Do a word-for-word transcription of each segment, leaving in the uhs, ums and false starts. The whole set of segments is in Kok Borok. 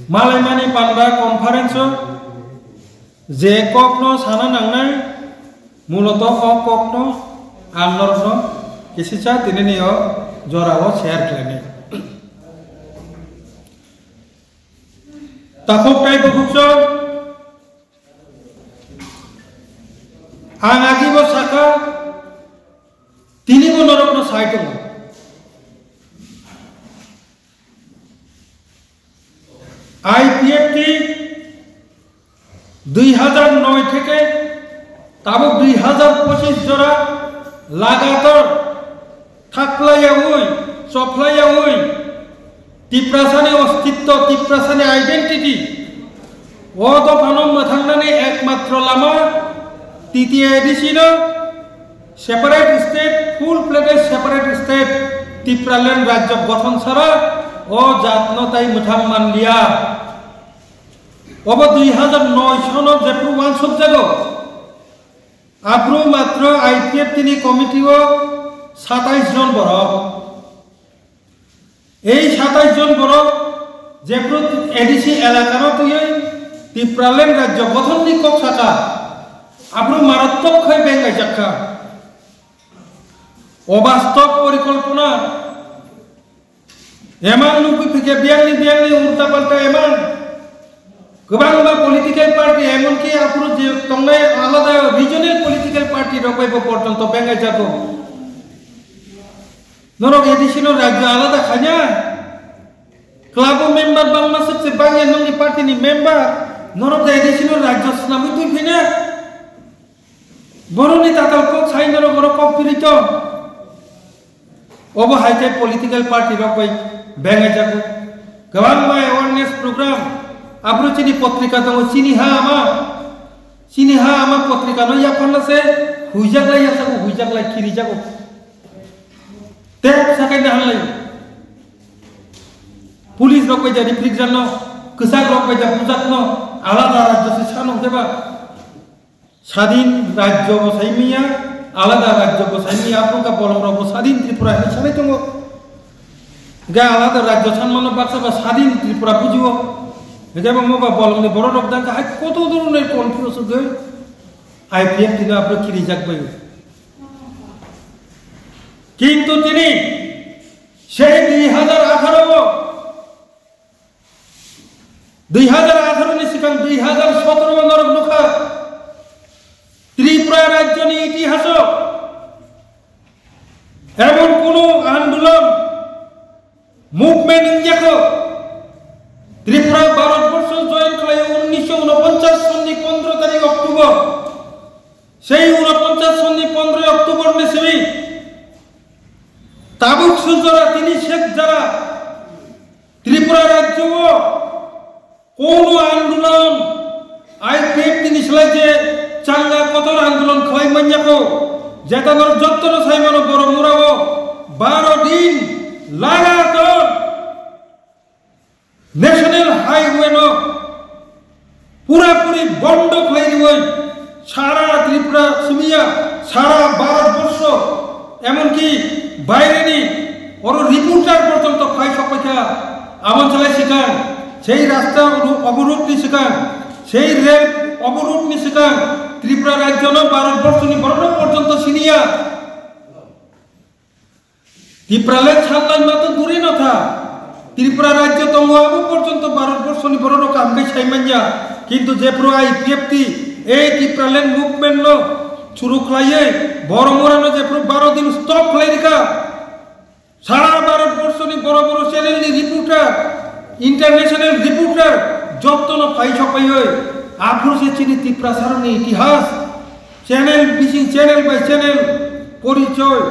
Malaimani panda conference-o je kokno sana nangnai, muloto o kokno ang norokno kisisa tinini o jorao share khlainai. Takhuk tei bukhukchwng, ang agibo sakha, tinibo norokno sai tongo. I P F T dui hazar noi theke tabuk dui hazar pochis jora lagatar thaklaiyaui, choplaiyaui, Tiprasani ostitto, Tiprasani identity, o dophano mwthangnani ekmatro lama T T A D C no separate state, full fledged separate state, Tipraland rajyo gothon sara o jatno tai mwthang manliya. Obo dui hazar noi sono jephru uansukjago, aphru matro I P F T ni committee o satais jon borok. Ei satais jon borok jephru A D C elakano twiwi Tipraland rajyo gothonni kok saka, aphru marattok khai bengaijakha. Obastop porikolpona, emang nukwi phikya biyangni biyangni ulta palta emang. Kwbangma political party, emonki aphuru je tongnai alada regional political party rok bai bo porjonto bengai jago. Norok A D C no rajyo alada khanya. Club o member bangma swk se bangya nongni party ni member. Norok je A D C no rajyo swnamwi twi phina. Borokni tatal kok sai norok borok kok piri tong. Obo hai khe political party rok bai bengai jago. Kwbangma awareness program. Aphuru chini potrika tongo, chini ha ama. Chini ha ama potrika no yapharna se huijak lai yasago, huijak lai kiri jago. Tep sakai nahan lai. Police rok bai jadi prikjan no, kwchak rok bai jadi bujak no, alada rajyo se sano jeba. Sadin rajyo bo saimiya, alada rajyo bo saimiya, aphuru ka bolong rok bo sadin Tripura hinwi sanai tongo. Ga alada rajyo sanmano baksa ba sadin Tripura bujiwo. Hingke bo mo ba bolongni borok rok dangka hai koto dorone confuse wngkhe I P F T no aphuru kirijak bai. Kintu tini sei dui hazar atharo o Dui hazar atharo ni sikang dui hazar sotoro o norok nukha, Tripura rajyoni itihaso emon kunu andolon, movement wngya kho. Tripura Bharat borsho join khlai unnisho unoponchas sonni pondro tarik October. Sei unoponchas sonni pondro October ni simi tabuk sujora tini sek jara Tripura rajyo o kono andolon, I P F T ni slai je changa kotor andolon khlai manya kho, jeta norok jotto no sai mano borok mura o baro din lagatar National Highway no pura puri bondo khlai riwi sara Tripura simiya, sara Bharat borsho, emonki baireni oro reporter porjonto phai sokpaikha. Aboni slai sikang, sei rasta obo-, oborudh ni sikang, sei rail oborudh ni sikang Tripura rajyo no Bharat borsho ni borok porjonto siniya. Tipraland sanlaima to dure no tha, Tripura rajyo tongo abo porjonto Bharat borshoni borok rok kaham khe sai manya, kintu jephru I P F T ei Tipraland movement no churu khlaiwi borok mura no jephru baro din stop khlai rikha, sara Bharat borshoni boro boro channel ni reporter, international reporter jotto no phai sok phaiwi aphuru se chini Tiprasa rok ni itihas, channel bising channel by channel porichoy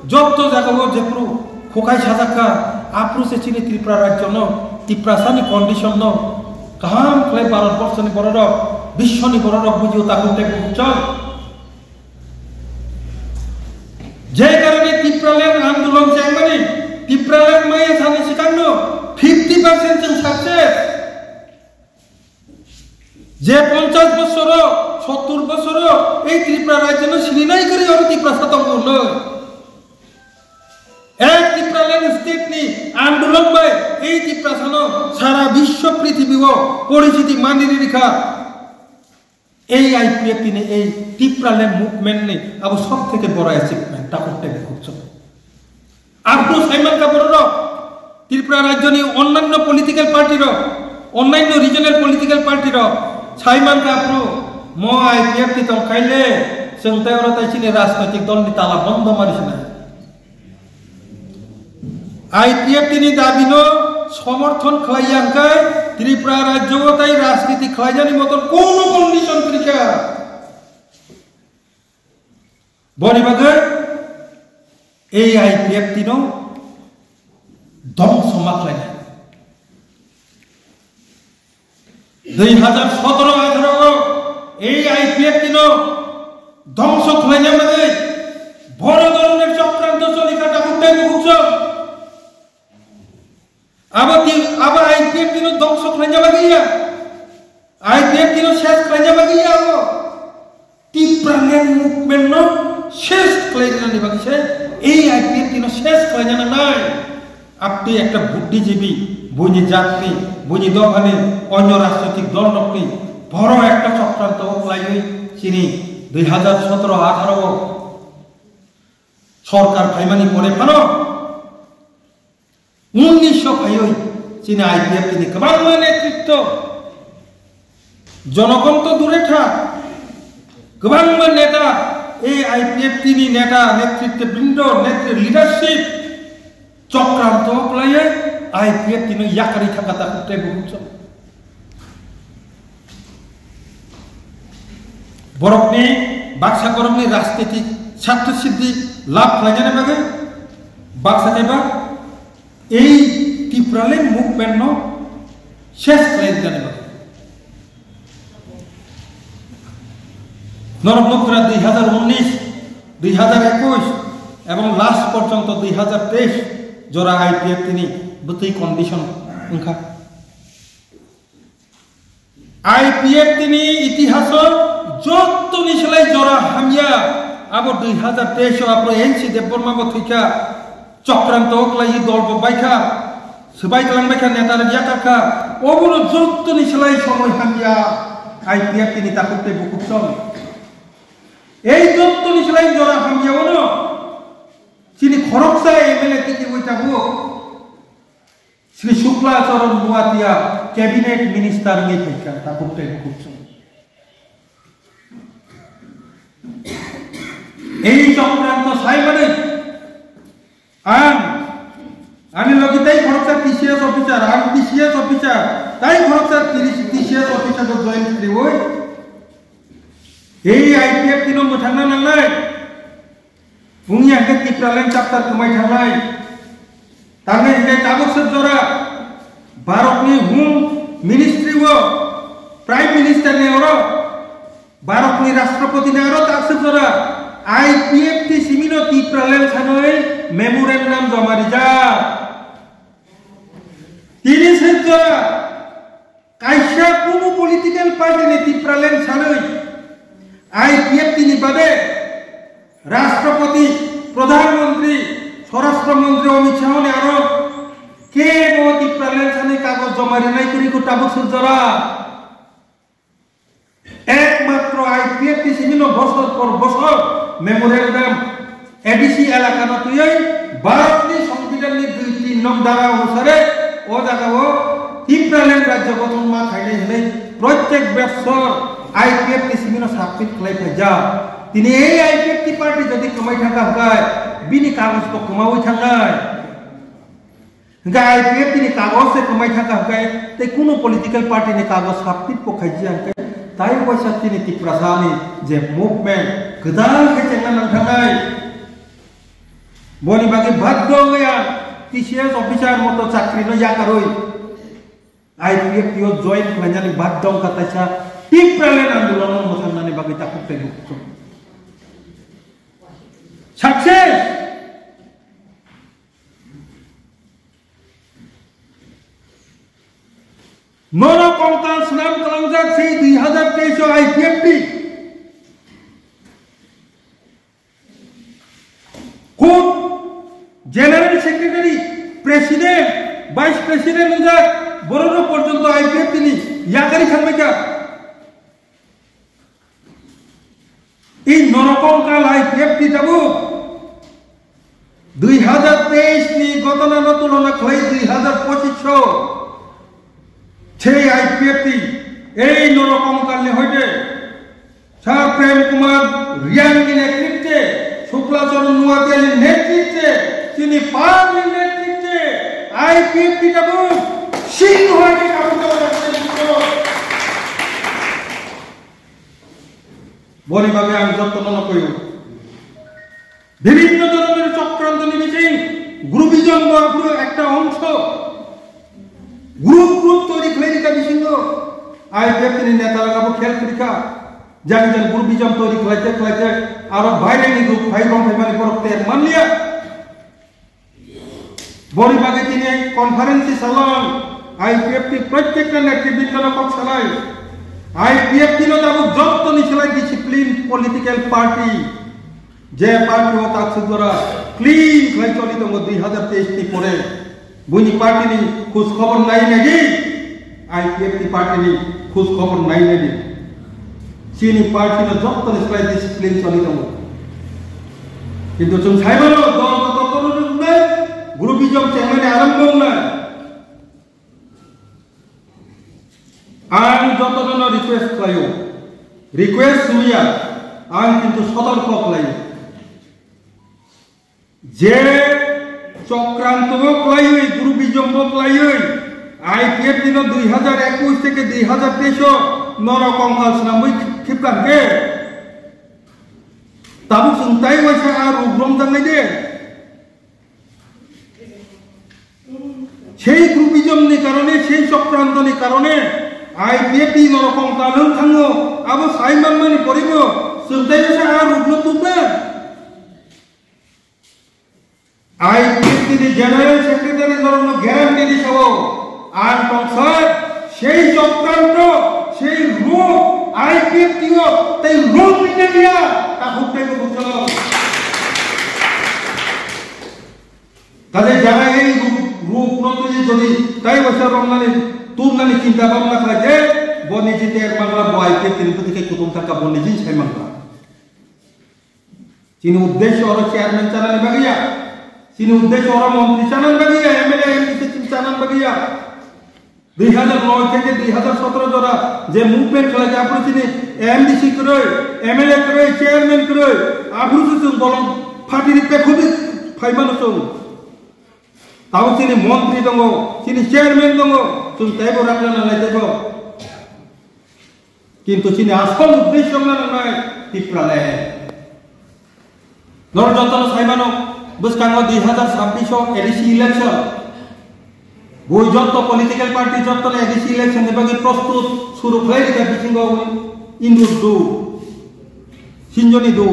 jotto jaga o jephru khukai sajak kha, aphuru se chini Tripura rajyo no, Tiprasa ni condition no kaham khlai Bharat borshoni borok rok, biswoni borok rok bujio, takhuk tei bukhuk chwng. Je karone Tipraland andolon chengmani, Tipraland maya sani sikangno fifty percent chwng success. Je ponchash bosoro, sottur bosoro ei Tripura rajyono sininai kwrwi oro Tiprasa tongo hwnwi. Ek Tipraland state ni andolon bai Ei Tiprasano sara biswo prithibi o porichiti mani rikha. Ei I P F T ni ei Tipraland movement ni abo sob theke boro achievement, takhuk tei bukhuk chwng. Aboni saiman ka bororok Tripura rajyoni onnanno political party rok, onnanno regional political party rok saiman ka aphuru mo I P F T tong khaile chwng tei oro tai chini rajnoitik dol ni tala bondo mani sinai. I P F T ni dabi no somorthon khlai ya hwnkhe Tripura rajyo o tai rajniti khlainani moton kono condition kwrwi kha. Boni bagwi ei I P F T no dongso ma khlainai. Dui hazar sotoro atharo o ei I P F T no dongso khlaina bagwi boro doroner chokranto choli kha takhuk tei bukhuk chwng. Abo ti-, abo I P F T no dongso khlaina bagwi ya. I P F T no ses khlaina bagwi ya abo. Tipraland movement no ses khlainani bagwi se ei I P F T no ses khlaina nangnai. Apni ekta buddhijibi, buini jatni, buini dophani, onyo rajnoitik dol rokni boro ekta chokranto khlaiwi chini dui hazar sotoro atharo o sorkar phaimani pore phano unnisho phaiwi chini I P F T ni kwbangma netritto, jonogon to dure thak, kwbangma neta, ei I P F T ni neta, netritto brindo, netri leadership chokranto khlaiwi I P F T no yakarwi thangkha takhuk tei bukhuk chwng. Borokni baksa borokni rajnitik sartho siddhi labh khlainani bagwi baksa khe ba ei Tipraland movement no ses khlai rwnani bagwi. Norok nukra dui hazar unnish, dui hazar ekush ebong last porjonto dui hazar teish jora I P F T ni bwtwi condition wngkha. I P F T ni itihaso jottoni slai jora hamya abo dui hazar teish o aphuru N C Debbarma bo thwikha, chokranto khlaiwi dol bo baikha, swbai twlang baikha, neta rok yakarkha, obono jottoni slai somoi hamya I P F T ni takhuk tei bukhuk chwng. Ei jottoni slai jora hamya ono chini khoroksa M L A tiki wi tabuk. Sri Shukla Charan Noatia cabinet minister wngwi phaikha takhuk tei bukhuk chwng. Ei chokranto sai manwi ang ani logi tai khoroksa T C S officer, ang T C S officer, tai khoroksa T C S officer bo join khriwi ei I P F T no mwthangna nangnai. Wngya hwnkhe Tipraland chapter kwmai thangnai. Tangnai hwnkhe tabuk swk jora Bharotni Home Ministry o Prime Minister ni oro Bharotni Rashtrapati ni oro tak swk jora I P F T simi no Tipraland sanwi memorandum joma rijak. Tini swk jora Kaisa kunu political party ni Tipraland sanwi I P F T ni bade Rashtrapati, Pradhan Mantri, Swarashtra Mantri Amit Shah ni aro kebo Tipraland sanwi kagoj joma rinai kwrwi kho tabuk swk jora. Ekmatro I P F T simi no bosor por bosor memorandum A D C elakano twiwi Bharatni Songbidanni dui tin nok dara onusare o jagao Tipraland rajyo gothon ma khainai hwnwi protyek bosor I P F T simino submit khlai phaijak. Tini ei I P F T party jodi kwmai thangkha hwnkhe bini kagoj bo kwmaui thangnai. Hwnkhe I P F T ni kagoj se kwmai thangkha hwnkhe tei kunu political party ni kagoj submit bo khaijya hwnkhe tai waisa chini Tiprasani je movement kwtal khe chengna nangthangnai. Boni bagwi baddo wngwi ang T C S officer moto chakri no yakarwi I P F T o join khlainani baddo wngkha taisa Tipraland andolon o mwthangnani bagwi takhuk tei bukhuk. Success! Norok kongtal swnam kalangjak se dui hazar teis o I P F T. Kut General Secretary, President, Vice President wngjak, borok rok porjonto I P F T ni yakari thangbai kha. I norok wngkha I P F T tabuk. Dui hazar teis ni ghotona no tulona khlai dui hazar pochis o. Sei I P F T, ei norok wngkha ni hoite. Sir Prem Kumar Reang ni netrite, Shukla Charan Noatia ni netrite, chini party ni netrite, I P F T tabuk sing hoi ke kabul kabo. Boni bagwi ang jotto no koyo. Bibhinno dhoronor chokranto ni bising, groupism bo aphuru ekta ongso. Group group toiri khlai rikha bisingo. I P F T ni neta rok bo khel khlai rikha. Jani jani groupism toiri khlaite khlaite aro baireni group phai rong phaimani borok ter manliya. Boni bagwi tini conference salon I P F T prottekta netribindorok kok salai. I P F T no tabuk jottoni salai discipline political party. Je party o taksuk jora clean khlai choli tongo dui hazar teis ni pore. Buini party ni khoj khobor nai nai di. I P F T party ni khoj khobor nai nai di. Chini party no jottoni slai discipline choli tongo. Kintu chwng sai mano dol joto kono wngnai, groupism chengmani arombo wngnai. Ang joto jono request khlaio, request wngya, ang kintu sotorko khlaio. Je chokranto bo khlaiwi, groupism bo khlaiwi, I P F T no dui hazar ekush theke dui hazar teis o norok kongkal swnamwi khipka hwnkhe, tabuk chwng tai waisa a ruk romjaknai de. Sei groupism ni karone, sei chokranto ni karone I P F T norok kongkal wng thango, abo sai manmani poribo chwng tai waisa a ruk no tubna. I P F T ni General Secretary norokno guarantee di sao, ang tongsa sei chokranto, sei ruk I P F T o tei ruk ni media ta huk tei bukuk chalo. Kale jara ei ruk, ruk no tei jodi tai basa romnani, turnani chinta bhabna khlai je, boni jite mangla bo I P F T ni phuti khe kutung thaka boni jin sai mangla. Chini uddesho oro chairman chanani bagwi ya. Chini uddesho oro montri chanani bagwi ya, M L A, M D C chini chanani bagwi ya. Dui hazar noi theke dui hazar sotoro jora je movement khlai kha, aphuru chini M D C kwrwi, M L A kwrwi, chairman kwrwi, aphuru se chwng bolong party ni pekhodi phaimano chwng. Tabuk chini montri tongo, chini chairman tongo, chwng teibo rakna nangnai teibo. Kintu chini asol uddesho wngna nangnai Tipraland. Norok jotono sai mano, bwskango dui hazar chabbish o A D C election. Bui jotto political party jottono A D C election ni bagwi prostut suru khlai rikha bisingo wngwi Indur do, Sinjoni do,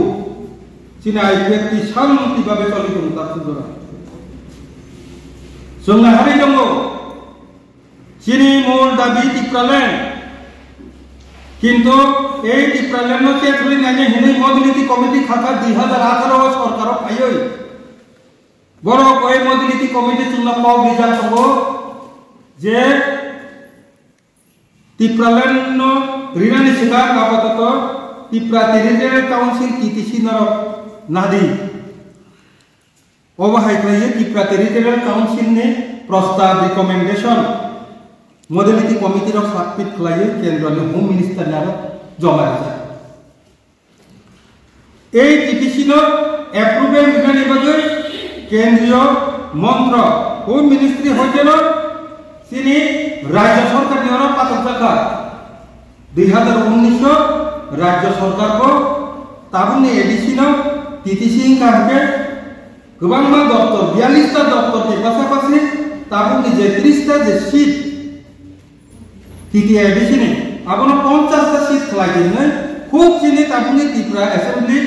chini I P F T shanti babe choli tongo ta sujora. Chwng nahari tongo, chini mol dabi Tipraland. Kintu ei Tipraland no chekhwlwi naina hinwi modality committee khakha dui hazar atharo o sorkaro phaiwi. Borok ei modality committee chwngno kok rijak tongo je Tipraland no rinani swkang apatoto Tipra Territorial Council, T T C norok nadi. Obo hai khlaiwi Tipra Territorial Council ni prostab, recommendation modality committee rok submit khlaiwi kendro ni Home Minister ni aro joma rijak. Ei T T C no approval rinani bagwi kendriyo montro, Home Ministry hoiteno chini rajya sorkar ni oro patok jakha. Dui hazar unnish o rajya sorkar bo tabukni A D C no T T C wngkha hwnkhe kwbangma doptor, biyallis ta doptor ni pasapasi tabukni je tris ta je seat T T A D C ni, abono ponchash ta seat khlai di hwnwi khub chini tabukni Tripura Assembly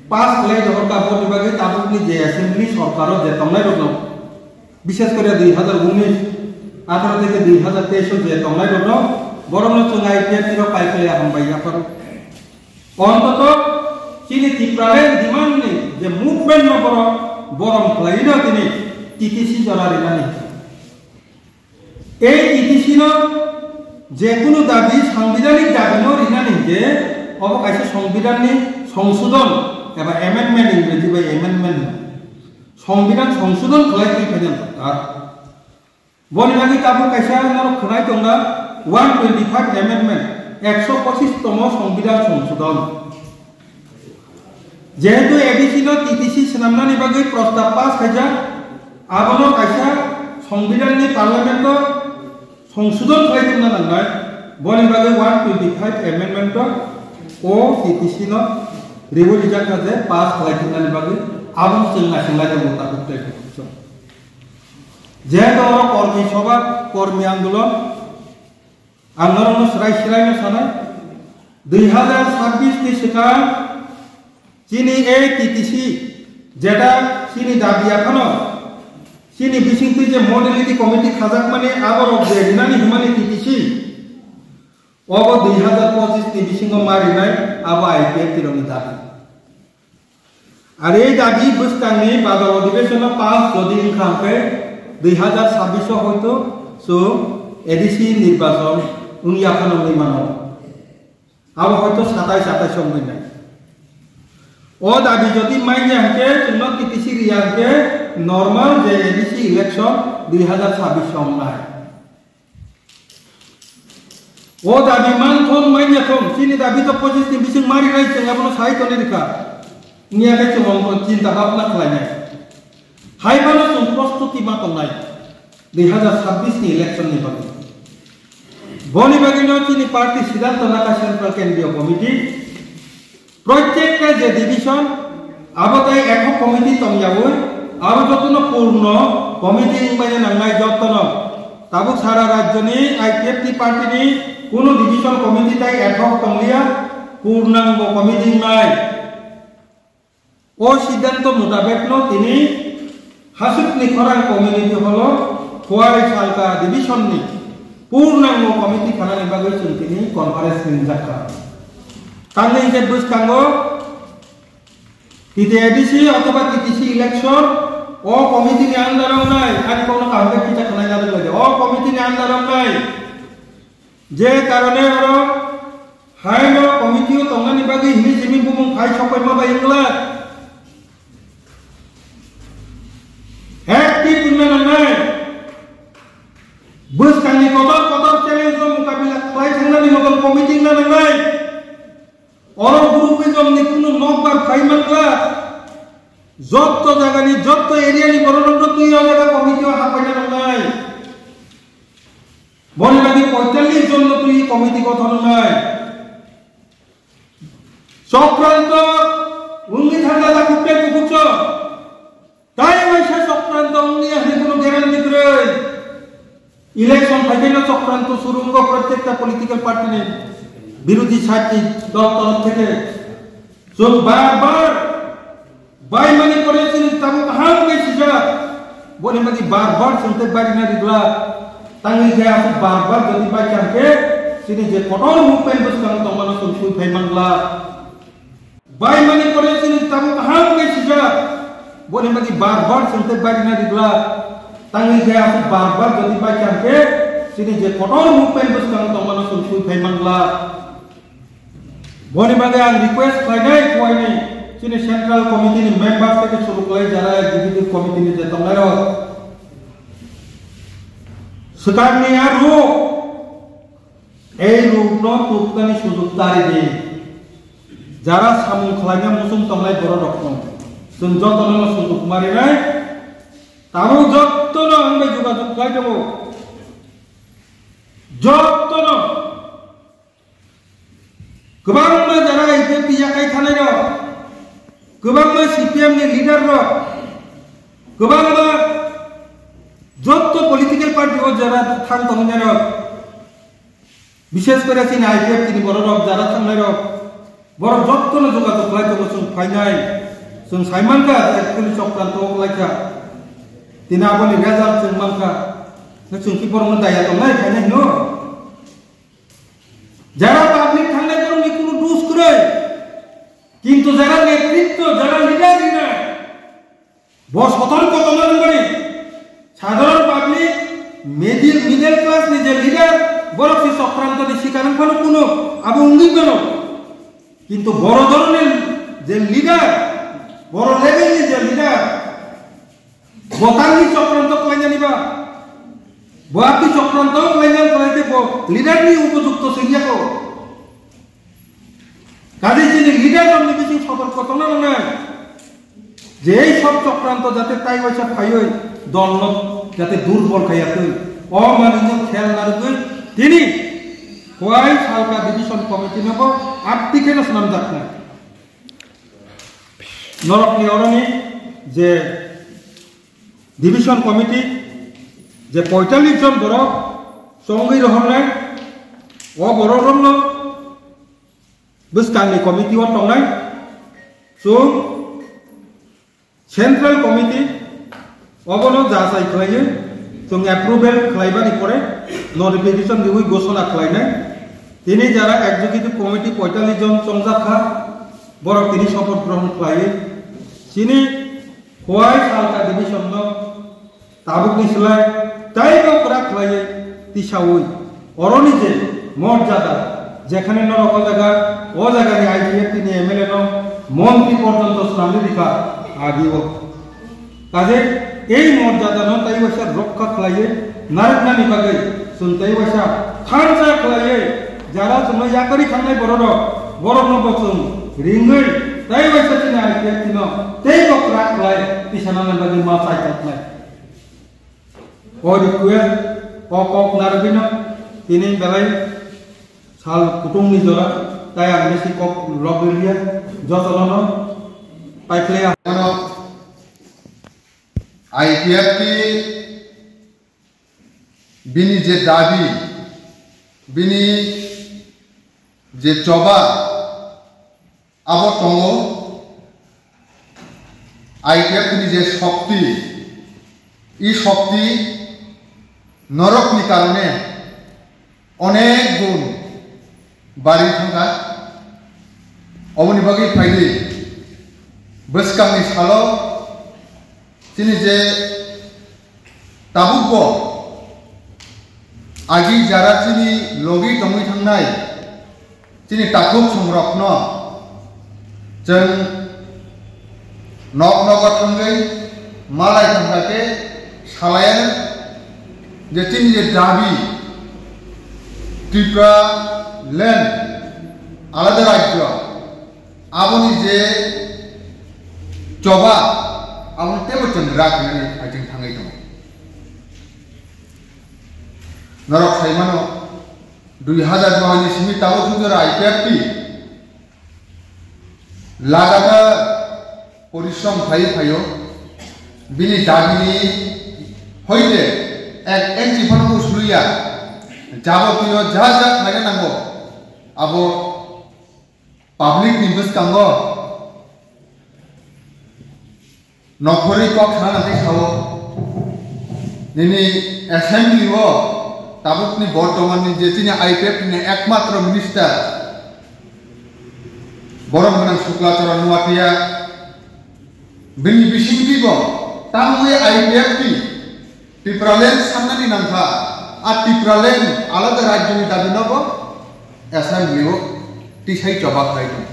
pass khlai rohorkha, boni bagwi tabukni je Assembly sorkaro je tongnai rokno, bishes kore dui hazar unnish, atharo theke dui hazar teis o je tongnai rokno, borokno chwng I P F T rok pai khlai hambai yapharo. Ontoto chini Tipraland demand ni je movement no borok borom khlai no tini T T C jora rinani. Ei T T C no je kunu dabi, sangbidhanik dabi no rinani je obo kaisa sangbidhan ni songsodhon eba amendment, Ingreji bai amendment, sangbidhan songsodhon khlai twi phaina dor kar. Boni bagwi tabuk kaisa norok khwnai tongna one twenty five amendment, ekso pochis tomo sangbidhan songsodhon. Jehetu A D C no T T C swnamnani bagwi prostab pass khaijak, abono kaisa sangbidhan ni parliament o songsodhon khlai tongna nangnai, boni bagwi one twenty five amendment o T T C no riwi rijak kha je pass khlai tongnani bagwi, abono chwng naising lai tongo tabuk tei. Jehetu oro kormi soba, kormi andolon, ang norokno swrai swraino sanai, dui hazar sabbish ni swkang chini ei T T C jeta chini dabi yaphano chini bisingtwi je modality committee khajakmani aborok je rinani hwnmani T T C, obo dui hazar pochis ni bisingo ma rinai abo I P F T rokni dabi. Ar ei dabi bwskangni badal odhibeshono pass jodi wngkha hwnkhe dui hazar sabbish o hoito chwng A D C nirbachon wngya phano wngwi mano. Abo hoito satais atais o wngwi nai. O dabi jodi manya hwnkhe chwngno T T C riya hwnkhe normal je A D C election dui hazar sabbish o wngnai. O dabi man thong, manya thong, chini dabi to pochis ni bising mari nai, chwng abono sai toni rikha. Wngya khe chwng ongkho chinta bhabna khlainai. Hai phano chwng prostuti ma tongnai dui hazar sabbish ni election ni bagwi. Boni bagwino chini party siddhanto nakha Central Kendriya Committee. Protekta je division, abo tai ad hoc committee tongyaui, abo jotono purno committee wngmani nangnai jotono. Tabuk sara rajyoni I P F T party ni kunu division committee tai ad hoc tongliya, purnango committee wngnai. O siddhanto mutabekno tini Hasukni khorang community hall o Khowai Salka division ni purnango committee khanani bagwi chwng tini conference ringjak kha. Tamni hwnkhe bwskango T T A D C othoba T T C election o committee ni under o wngnai, ani kokno kaham khe khicha khanai narwk lai de. O committee ni under o wngnai. Je karone oro haino committee o tongnani bagwi hini simi bumung phai sokoi ma bai wngla. Active wngna nangnai. Bwskangni kotor kotor challenge no mukabila khlai thangnani motom committee wngna nangnai. Oro groupism ni kunu nokbar phai mangla. Jotto jagani, jotto area ni borok rok twi o jaga committee o hapaina nangnai. Boni bagwi poitallis jon no twi committee gothon wngnai. Chokranto wngwi thangna takhuk tei kukhukso. Tai waisa chokranto wngya hwnwi kuno guarantee kwrwi. Election phaikhe no chokranto suru wngo protekta political party ni, birodhi side ni dol torof theke. Chwng bar bar Bai mani pore chini tabuk kaham khe sijak. Boni bagwi bar bar chwng tei barina rijla. Tangwi khe aswk bar bar jodi bai kha khe chini je kotor movement bwskango tongmano chwng sui phai mangla. Bai mani pore chini tabuk kaham khe sijak. Boni bagwi bar bar chwng tei barina rijla. Tangwi khe aswk bar bar jodi bai kha khe chini je kotor movement bwskango tongmano chwng sui phai mangla. Boni bagwi ang request khlainai, khuaini chini central committee ni members tei suru khlai jara executive committee ni je tongnairok, swkangni a ruk, ei rukno tubnani sujuk ta ridi. Jara samung khlaina muchung tongnai bororokno chwng jotono sujuk ma rinai. Tabuk jotono ang bai jogajog khlai tongo, jotono. Kwbangma jara I P F T yakai thanai rok, kwbangma C P M ni leader rok, kwbangma jotto political party o jara thang tongnai rok, bishes kore chini I P F T ni borok rok jara thangnai rok, borok jotto no jogajog khlai tongo, chwng phainai, chwng sai mankha actually chokranto o khlai kha, tini aboni result chwng mankha, chwng ki borok no daya tongnai phainai hino. Jara public thangnai borokni kunu dus kwrwi, kintu jara netritwo, jara leader rinai, bo sotorko tongna nangmani. Sadharon public, middle, middle class, Borok si chokranto ni sikar wng phano kuno abo wngwi mano. Kintu boro dhoroner je leader, boro level ni je leader, bo tamni chokranto khlainani ba, bo atwi chokranto khlainani khlai khe bo leader ni upojukto sengya ko. Kaje chini leader rok ni bising sotorko tongna nangnai. Je ei sob chokranto jate tai waisa phaiwi dolno jate durbol khaiya twi. O manwino khel narwgwi tini Khowai Salka Division Committee no bo atti kheno swnamjaknai. Norokni oroni je Division Committee je poitallis jon borok chongwi rohornai, o borok rokno bwskangni committee o tongnai, chwng Central Committee obono jachai khlaiwi chwng approval khlaibani pore notification riwi ghosona khlainai. Tini jara Executive Committee poitallis jon chongjak kha, borok tini sopoth grohon khlaiwi chini Khowai Salka Division no tabukni slai teibo kwrak khlaiwi tisaui, oroni je morjada, jekhane norok o jaga, o jagani I P F T ni M L A no montri porjonto swnamwi rikha adi o. Kaje ei morjadano tei waisa rokha khlaiwi narwknani bagwi chwng tei waisa thansa khlaiwi jara chwngno yakarwi thangnai bororok, borokno bo chwng ringwi tei waisa chini I P F T no teibo kwrak khlai tisanani bagwi ma chai toknai. O request, o kok narwgwino tini belai sal kutung ni jora, tai ang besi kok logwi liya, jotono no paikhlaiya. Ano I P F T bini je dabi, bini je choba, abo tongo I P F T ni je shokti, i shokti norokni karone onek gun bari thangkha. Oboni bagwi phaidi bwskangni salo chini je tabukbo agi jara chini logi tongwi thangnai chini takhuk songrokno chwng nok nogo thangwi malai thangkha khe salaiya je chini je dabi Tripura land alada rajyo aboni je choba, aboni teibo chwng rak hinani hai chwng thangwi tongo. Norok sai mano, dui hazar nohoi ni simi tabuk sujora I P F T lagatar porishrom khai phaio, bini dagini hoite ek inchi phano bo suliya, jabotiyo ja ja khlaina nango, abo public ni bwskango nokhorwi kok sana tei sao. Nini assembly o tabukni bortoman ni je chini I P F T ni ekmatro minister borom gwnang Sukla Charan Nuatia, bini bisingtwi bo tamwi I P F T Tipraland sannani nangkha, a Tipraland alada rajyoni dabi nogo assembly o tisai choba khlai tong.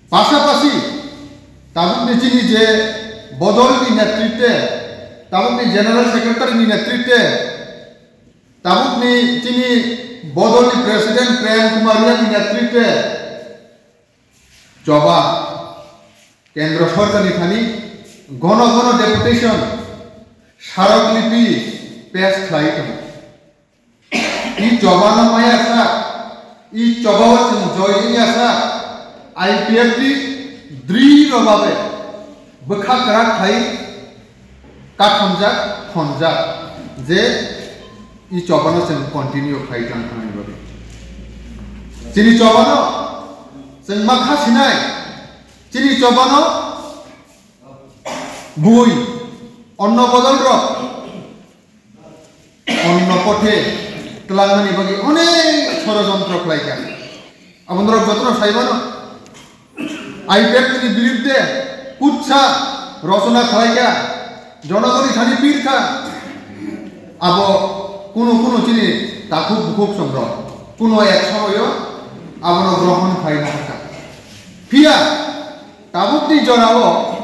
Pasapasi tabukni chini je bodolni netritwe, tabukni general secretary ni netritwe, tabukni chini bodolni president Prem Kumar Riya ni netritwe choba kendro sorkarni thani gono gono deputation, smarok lipi pes khlai tongo. I chobano maya sa, i chobao chwng joy wngya sa, I P F T dri robabe bwkha kwrak khai kathonjak, thonjak, je i chobano chwng continue khai tlang thangni bagwi. Chini chobano chwng ma kha sinai, chini chobano bui onno bodol rok onno pothe twlangnani bagwi onek sorojontro khlaikha. Abo norok jotono saimano, I P F T ni biruddhe kutsa rochona khlaikha, jonogoni thani pirkha. Abo kunu kunu chini Takhuk bukhuk chwng rok kuno ek somoyo abono grohon khlai na kha. Phiya tabukni jorao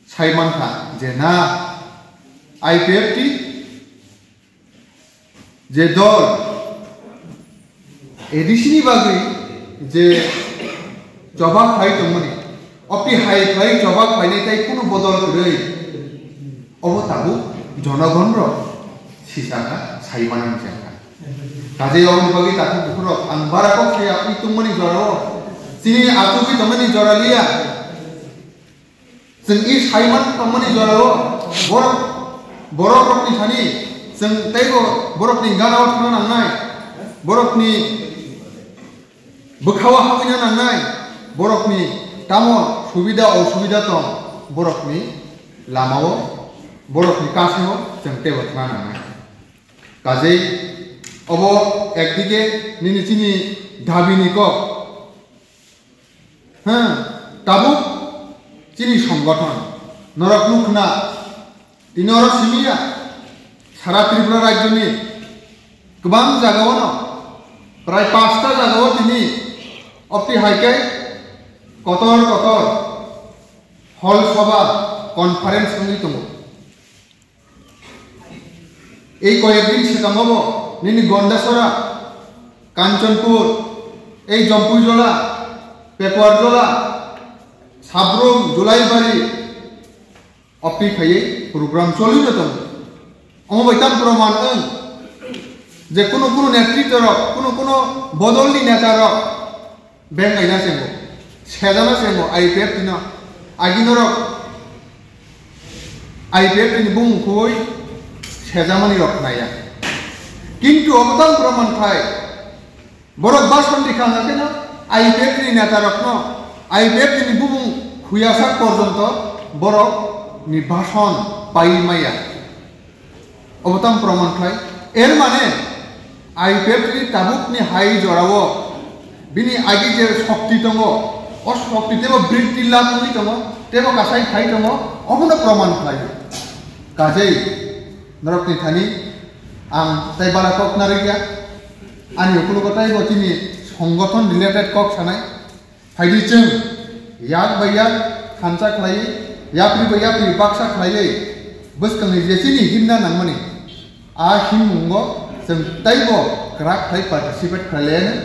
sai man kha je na, I P F T je dol A D C ni bagwi je choba khlai tongmani, ophi hai khlai choba khlainai tei kunu bodol kwrwi, obo tabuk jonogon rok sisaka sai mani wngkha. Kaje oboni bagwi takhuk bukhuk rok ang bara kok saya wi tongmani jorao, chini achugwi tongmani jora liya. Chwng i saiman tongmani jorao borok, borok rokni thani chwng teibo borokni ganao thangna nangnai, borokni bwkhao habwina nangnai, borokni tamo subida osubida tong, borokni lamao, borokni kasio chwng teibo thangna nangnai. Kajei obo ekdike nini chini dabini kok, Hwng, tabuk chini songgothon norok nukna tini oro simi ya, sara Tripura rajyoni kwbang jagao no, prai pasta jagao tini ophi hai khe kotor kotor hall soba conference wngwi tongo. Ei koyek din sekango bo nini Gondasora, Kanchanpur, ei Jampuijola, Pekuarjola, Sabrum, Julaibari, ophi khaiwi program choli no tongo. Omo bai tam proman wng je kuno kuno netritwa rok, kuno kuno bodolni neta rok, Beng kaina chengo, sejana chengo I P F T no. Agi norok I P F T ni bumung khoi sejamani rok naya. Kintu obo tang proman khai. Borok bason rikha hake no I P F T ni neta rok no, I P F T ni bumung khuya sak porjonto borok ni bason pai maya. Obo tamo proman khlai. Er mane, I P F T ni tabukni hai jorao bini agi je shokti tongo, o shokti tebo britti lab wngwi tongo, tebo kasai khai tongo, obono proman khlai. Kajei, norokni thani ang tai bala kok narwkya, ani ukologo taibo chini songothon related kok sanai. Phaidi chwng yak bai yak thansa khlaiwi, yapri bai yapri baksa khlaiwi bwskangni je chini himna nangmani, a himmungo chwng teibo kwrak khlai participate khlai laiyano.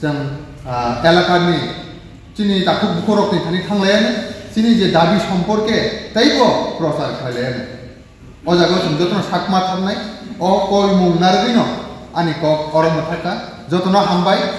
Chwng, ah, elakani chini takhuk bukhukrokni thani thang laiyano, chini je dabi somporke teibo prochar khlai laiyano. O jaga o chwng jotono sakma thangnai, o koimung narwgwino ani kok oro mwthakha. Jotono hambai,